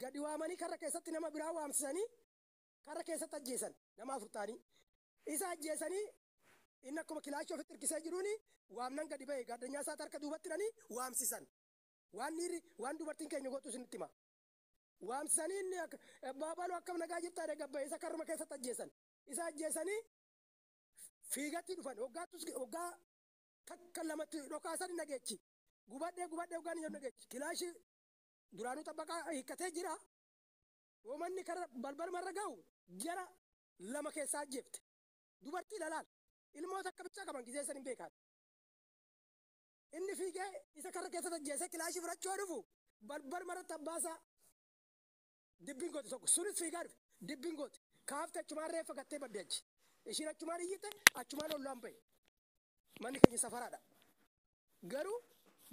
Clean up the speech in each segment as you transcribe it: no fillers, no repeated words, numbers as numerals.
Gadi waamanii karra keessatti nama biraa waamsisanii karra keessatti ajjeesan, nama 4 ta'anii. Isa ajjeesanii inni akkuma kilaashii ofitti hirkisee jiruuni waamnan gadi ba'e, gaaddanyaa isaatti harka duubatti hidhanii waamsisan. Waan dhiirri waan dubartiin keenya gootu isinitti hima. Waamsisanii inni baabaluu akkam nagaa jirtaa jedhee gabba isa karruma keessatti ajjeesan. Isa ajjeesanii fiigatti dhufan, hoggaattus hoggaa takka lamatti dhokaasan hin dhageechi. Gubadhee gubadhee hoggaan hin dhageechi. Kilaashii duraanuu xabbaqaa hiikkatee jira. Woomanni karra balbalumarra ga'u jara 2 keessaa ajjeefte. Dubartii lalaal. Ilmoota akka bichaa qaban gizee san hin beekaan. Inni fiigee isa karra keessatti ajjeesee kilaashii fudhachuu dhufu balbalumarratti abbaasaa dibbiin goote tokko sunis fiigaa dhufe dibbiin goote. Kaafte achumaan reeffa gattee badde achi. Ishiin achumaan iyyite, achumaan ollaan bahe. Manni keenya safaraadha. Garuu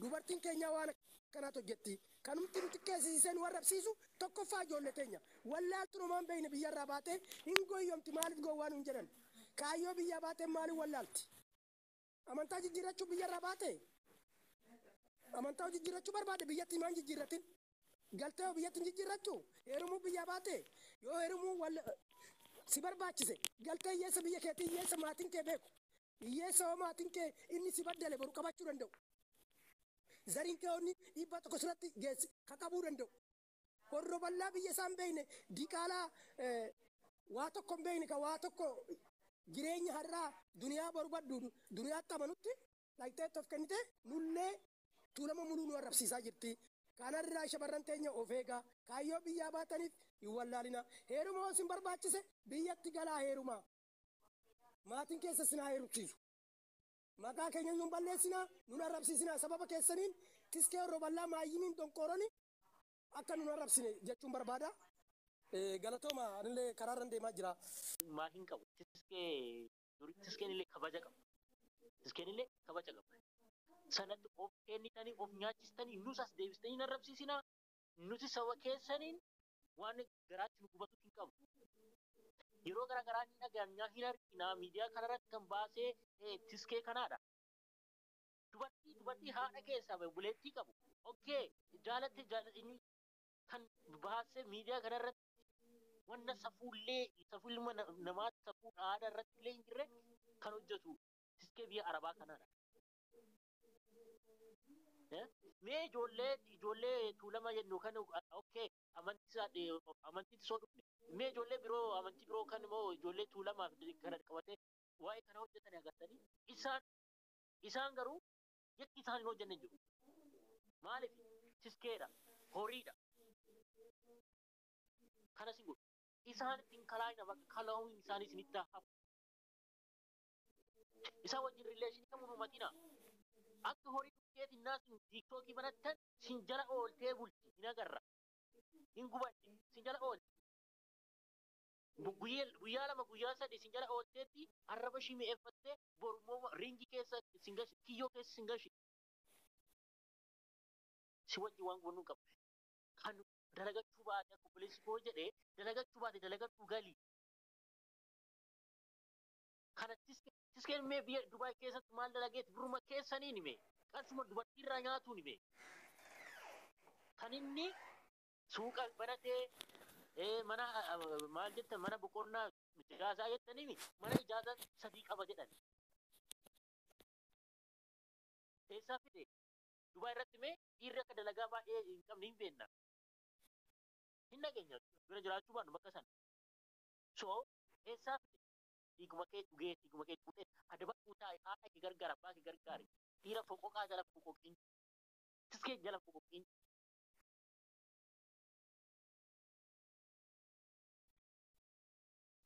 dubartiin keenyaa waan akkanaatu hojjetti. Kanumti nu xiqqeessisee nu arrabsiisu tokkoffaa ijoollee teenya. Wallaaltuun homaa hin beekne biyyarraa baatee hin goyyomti, maaliif gowwaa nuun jedhan. Kaayyoo biyyaa baatee maaliif wallaalti? Amantaa jijjiirrachuu biyyarraa baatee? Amantaa jijjiirrachuu barbaade biyyatti himaan jijjiirratin. Galtee hoo biyyatti hin jijjiirrattu? Heerumuu biyyaa baatee? Yoo heerumuu wal si barbaachise galtee hiyyeessa biyya keetii, hiyyeessa maatiin kee beeku. Hiyyeessa hoo maatiin kee inni si baddale boru qabachuu danda'u. Zariin kee inni dhiibbaa tokko sirratti geessi ka qabuu danda'u. Horroo bal'aa biyya isaan beekne, diqaalaa waa tokko hin beekne, ka waa tokko jireenya har'aa duniyaa boru baddu duniyaatti amanutti dhaqxee of kennite nullee Tuulama muluu nu arrabsiisaa jirti. Kanarraa shamarran teenya of eegaa. Kaayyoo biyyaa baataniif hin wallaalina. Heeruma yoo isin barbaachise biyyatti galaa heerumaa. Maatiin keessa isin haa heerumsiisu. Maqaa keenya nun balleessinaa, nun arrabsiisinaa. Sababa keessaniin tiskee horroo bal'aa maayyimiin donqooroni akka nun arrabsine jechuun barbaada. Galatooma, anillee karaarran deemaa jira. Maa hin qabu. Tiskee durii tiskeen illee kabaja qaba. Tiskeen illee kabaja qaba. Sanatti of kennitanii of nyaachistanii nus as deebistanii hin arrabsiisinaa. Nuti saba keessaniin waan garaatti nu gubatu hin qabu. Yeroo garaa garaa ni dhageenyaa hin arginaa, miidiyaa kanarratti kan baasee tiskee kanaadha. Dubartii haadha keessaa buleettii qabu. Okay, jaalatte inni kan baasee miidiyaa kanarratti wanna safuullee safuu ilma namaatti safuu aadaa irratti illee hin jirre kan hojjetu tiskee biyya Arabaa kanaadha. Mee ijoollee Tuulama jennu kan okay amantiitti soo dhufne, mee ijoollee biroo amantii biroo kan immoo ijoollee Tuulamaaf kana qabatee waa'ee kana hojjetan agartanii, isaan garuu yakki isaan hin hojjenne hin jiru. Maaliif? Tiskeedha, horiidha. Kanas hin godhu. Isaan ittiin kalaa'ina bakka kalaa'uun isaanii isinitti hafu. Isaan wajjin relation kamuu uumatina. Akka horii dhukkeetiin naasin TikTokii banattan sin jala ooltee bulti hin agarra. Hin gubanne sin jala oolti. Guyyaa 2 guyyaa 3 sin jala oolteetti arraba ishii mi'eeffattee borummoo ringii keessa sin gashi, kiyyoo keessa sin gashi. Si wajjin waan gubannu hin qabu. Kan dalagachuu baate akka obboleessi koo jedhee dalagachuu baate dalagadhu gali. Kana tiskeen mee biyya Dubaay keessatti maal dalageeti birruma keessaniin mee qarshuma dubartiirraa nyaatuun mee kan inni suuqa banatee mana maal jettan, mana boqonnaa ijaazaa jettaniimi, mana ijaazaa 3 qaba jedhan. Eessaa fide? Dubaay irratti mee dhiirri akka dalagaa baay'ee hin qabne hin beekna. Hin dhageenya bira jiraachuu baannu bakka sana. So eessaa fide? Dhiiguma kee dhugee dhiiguma kee fuudhee adabadhuu taa'i, haadha kee gargaara, abbaa kee gargaari. Dhiira foqoqaa jala foqoqiin. Tiskee jala foqoqiin.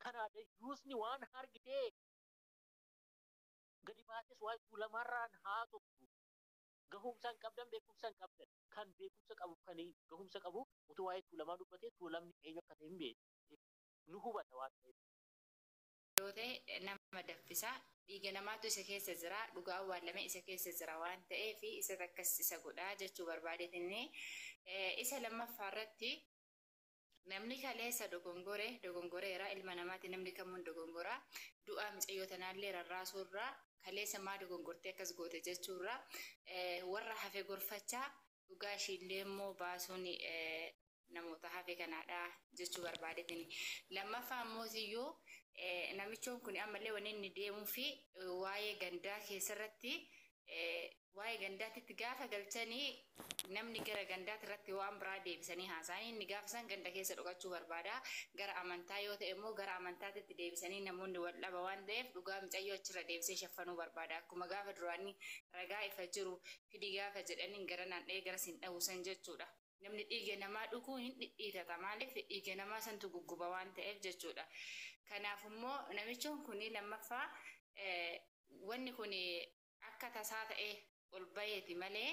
Kana yuusni waan argitee gadi baates waa'ee Tuulamaarraan haa tokko gahumsa hin qabdan, beekumsa hin qabdan. Kan beekumsa qabu, kan gahumsa qabu utuu waa'ee Tuulamaa dubbatee Tuulamni eenyu akka ta'e hin beeku, nu hubata waan ta'eef. Yoo ta'e nama daffisa, dhiiga namaatu isa keessa jira, dhugaa awwaalame isa keessa jira waan ta'eef isa akkas isa godhaa jechuu barbaadeetinni. Isa lammaffaa irratti namni kaleessa dogongore dogongoreera, ilma namaati, namni kamuun dogongora. Du'aa mucayyoo tanaallee rarraasuurraa, kaleessa maa dogongortee akkas goote jechuurraa, warra hafe gorfachaa dhugaa ishiillee immoo baasuun namoota hafe. hafe kanaadha jechuu barbaadeetini. Lammaffaa immoo namichoon kun ammallee wanni inni deemuu fi waa'ee gandaa keessarratti, waa'ee gandaatitti gaafa galchanii namni gara gandaati irratti waan biraa deebisanii haasa'anii, inni gaafa san ganda keessa dhokachuu barbaada. Gara amantaa yoo ta'e immoo gara amantaatitti deebisanii namoonni wal dhaba waan ta'eef, dhugaa mucayyoo achirra deebisee shaffanuu barbaada. Akkuma gaafa duraanii ragaa ifa jiru fidi gaafa jedhaniin gara naan dha'ee gara siin dha'uu san jechuudha. Namni dhiiga namaa dhuguu hin dhidhiitata, maaliif dhiiga namaa santu gugguba waan ta'eef jechuudha. Kanaaf immoo namichoon kun lammaffaa wanni kun akka tasaa ta'e ol baheeti malee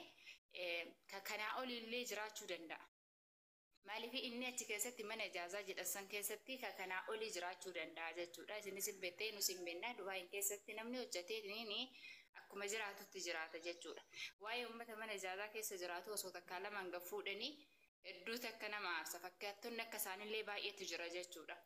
kanaa olillee jiraachuu danda'a. Maaliif inni achi keessatti mana ijaazaa jedhan san keessatti kanaa olii jiraachuu danda'a jechuudha. Isinis hin beektee, nus hin beeknaa, Dubaayin keessatti namni hojjetee akkuma jiraatutti jiraata jechuudha. Waa'ee uummata mana ijaazaa keessa jiraatu osoo takkaa lamaan gad fuudhanii hedduu takka nama aarsa. Fakkaattonni akka isaanillee baay'eetu jira jechuudha.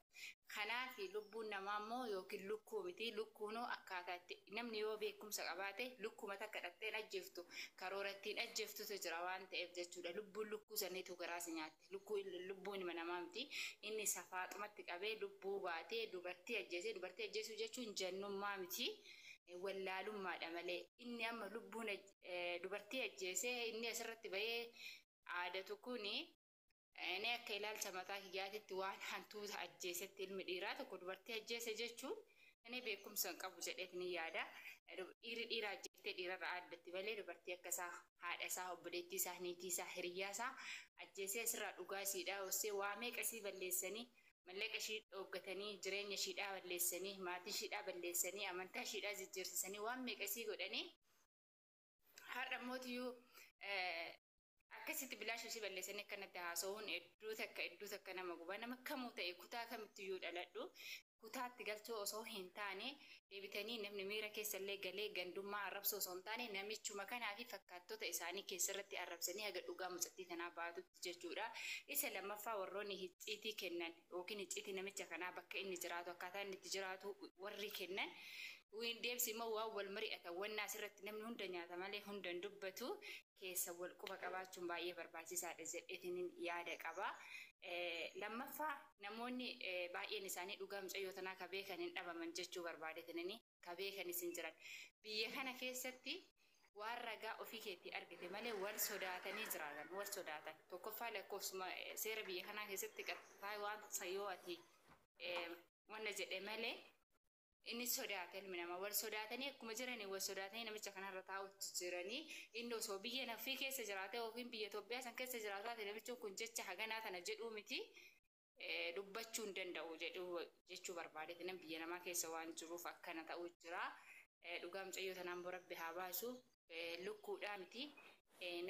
Kanaaf lubbuun namaa immoo yookiin lukkuu miti, lukkuunoo akkaataa itti namni yoo beekumsa qabaate lukkuma takka dhatteen ajjeeftu karoora ittiin ajjeeftutu jira waan ta'eef jechuudha. Lubbuun lukkuu saniitu garaas nyaatti. Lukkuu lubbuun ilma namaa miti. Inni safaaxumatti qabee lubbuu baatee dubartii ajjeesee, dubartii ajjeesuu jechuun jannummaa miti. Wallaalummaadha malee. Inni amma lubbuun dubartii ajjeesee inni asirratti bahee aadatu kuni, inni akka ilaalcha mataa kiyyaatitti waan hantuuta ajjeesetti ilmi dhiiraa tokko dubartii ajjeese jechuun inni beekumsa hin qabu jedheet ni yaada. Dhiirri dhiira ajjeeftee dhiirarra addatti malee, dubartii akka isaa, haadha isaa, obboleettii isaa, niitii isaa, hiriyyaa isaa ajjeesee asirraa dhugaa isiidhaa hoosee waa meeqa isii balleessanii, mallaqa ishii dhooggatanii, jireenya ishiidhaa balleessanii, maatii ishiidhaa balleessanii, amantaa ishiidhaa jijjiirsisanii, waan meeqa isii godhanii, har'a mootiyyuu akkasitti bilaasha ishii balleessanii akkanatti haasa'uun hedduu takka hedduu takka nama guba. Nama kamuu ta'e, kutaa kamittiyyuu dhaladhu, kutaatti galchuu osoo hin taane, deebitanii namni miira keessallee galee gandummaa arrabsoo osoo hin taane, namichuma kanaa fi fakkaattota isaanii keessarratti arrabsanii haga dhugaa mucattii tanaa baatutti jechuudha. Isa lammaffaa, warroonni hicciitii kennan yookiin hicciitii namicha kanaa bakka inni jiraatu, akkaataa inni itti jiraatu warri kennan, Wiin deemsi immoo waan wal mari'atan wanna asirratti namni hunda nyaata malee hunda hin dubbatu, keessa wal quba qabaachuun baay'ee barbaachisaadha jedheetiin yaada qaba. Lammaffaa, namoonni baay'een isaanii dhugaa mucayyoo tanaa ka beekan hin dhabaman jechuu barbaadeetanii, ka beekanis hin jiran. Biyya kana keessatti waan ragaa ofii keetti argite malee wal sodaatanii jiraatan, wal sodaatan. Tokkoffaa, lakkoofsuma seera biyya kanaa keessatti qaxxaa waan yoo ati wanna jedhe malee inni sodaata ilmi namaa. Wal sodaatanii akkuma jiranii wal sodaatanii namicha kanarra taa'utti jiranii. Inni osoo biyya nafii keessa jiraate yookiin biyya Itoophiyaa san keessa jiraataate, namichi kun jecha haganaa tana jedhuu miti, dubbachuu hin danda'u jechuu barbaadeeti. Nam biyya namaa keessa waan jiruuf akkana ta'uu jira. Dhugaa mucayyoo tanaan Rabbi haa baasu. Lukkuudhaa miti,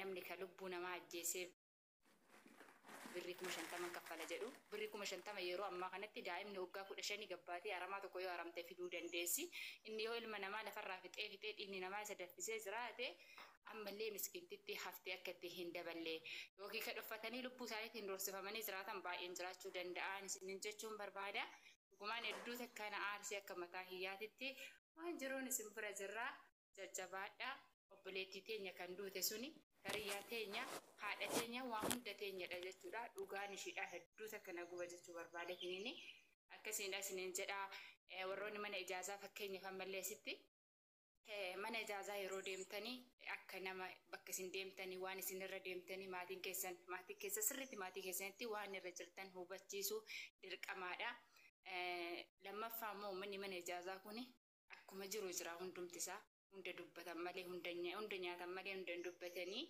namni ka lubbuu namaa ajjeesee birrii 50,000 kaffala jedhu. Birrii 50,000 yeroo ammaa kanatti daa'imni waggaa 15 gabbaatee aramaa tokko yoo haramte fiduu dandeessi. Inni yoo ilma namaa lafarraa fixee fixee dhiigni namaa isa danfisee jiraate, ammallee miskiintitti haftee akka itti hin daballe yookiin kan uffatanii lubbuu isaaniitiin doorsifamanii jiraatan baay'een jiraachuu danda'an isinin jechuun barbaada. Dhugumaan hedduu takka na aarsee akka mataa hiyyaatitti. Waan jiruun isin bira jirraa, jajjabaadha. Obboleettii teenya kan duute suni hiriyyaa teenya, haadha teenya, waan hunda teenyadha jechuudha. Dhugaan ishiidha hedduu takka na guba jechuu barbaade kiniini. Akkasiidha isiniin jedha. Warroonni mana ijaazaa, fakkeenyaaf ammallee asitti mana ijaazaa yeroo deemtanii, akka nama bakka isin deemtanii, waan isin irra deemtanii, maatiin keessan, maatii keessa sirriitti maatii keessanitti waan irra jirtan hubachiisuu dirqamaadha. Lammaffaa immoo uummanni mana ijaazaa kun akkuma jiru jira, hundumti isaa hunda dubbatan malee, hunda nyaatan malee hunda hin dubbatanii.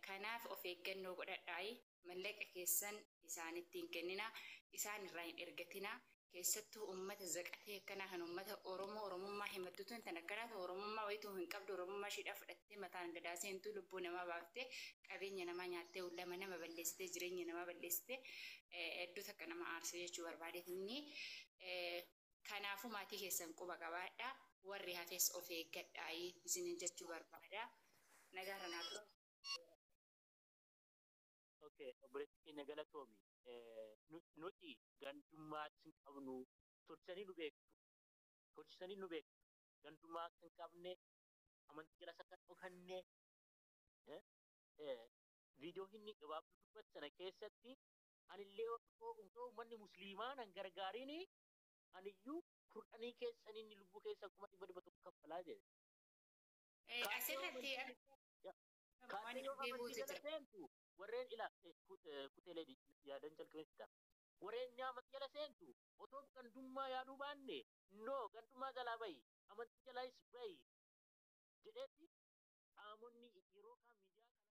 Kanaaf of eeggannoo godhadhaayi, mallaqa keessan isaanitti hin kennina, isaan irraa hin ergatina. Keessattuu uummata zaqatee akkanaa kan uummata Oromoo Oromummaa himattu tan akkanaatu Oromummaa wayituu hin qabdu, Oromummaa ishiidhaa fudhattee mataan gadaa seentuu, lubbuu namaa baaftee, qabeenya namaa nyaattee, lama nama balleessitee, jireenya namaa balleessitee, hedduu takka nama aarsa jechuu barbaadeetinni. Kanaafuu maatii keessan quba qabaadha, warri hafes of eeggadhaayi isinin jechuu barbaada. Nagaarra naa tura. Okay, obboleettii keenya, galatoomi. Nuti gandummaa hin qabnu, tolchanii nu beektu. Tolchisanii nu beektu. Gandummaa akka hin qabne, amantii jalas akka hin dhokanne, viidiyoo inni gabaabduu dubbatu sana keessatti Anillee otoo uummanni musliimaa nan gargaariin aniyyuu kurdanii keessaniin lubbuu keessan 100,100 kaffalaa jedhe. Asirratti waan Kaayyoo dhufee amantii buutu jala jira. seentu warreen ila kuteelee yaadan jalqabee warreen amantii jala seentu otoo gandummaa yaaduu baanne, noo gandummaa jalaa bahi, amantii jalaayis bahi jedheeti qaamonni yeroo kaan miidiyaa kana.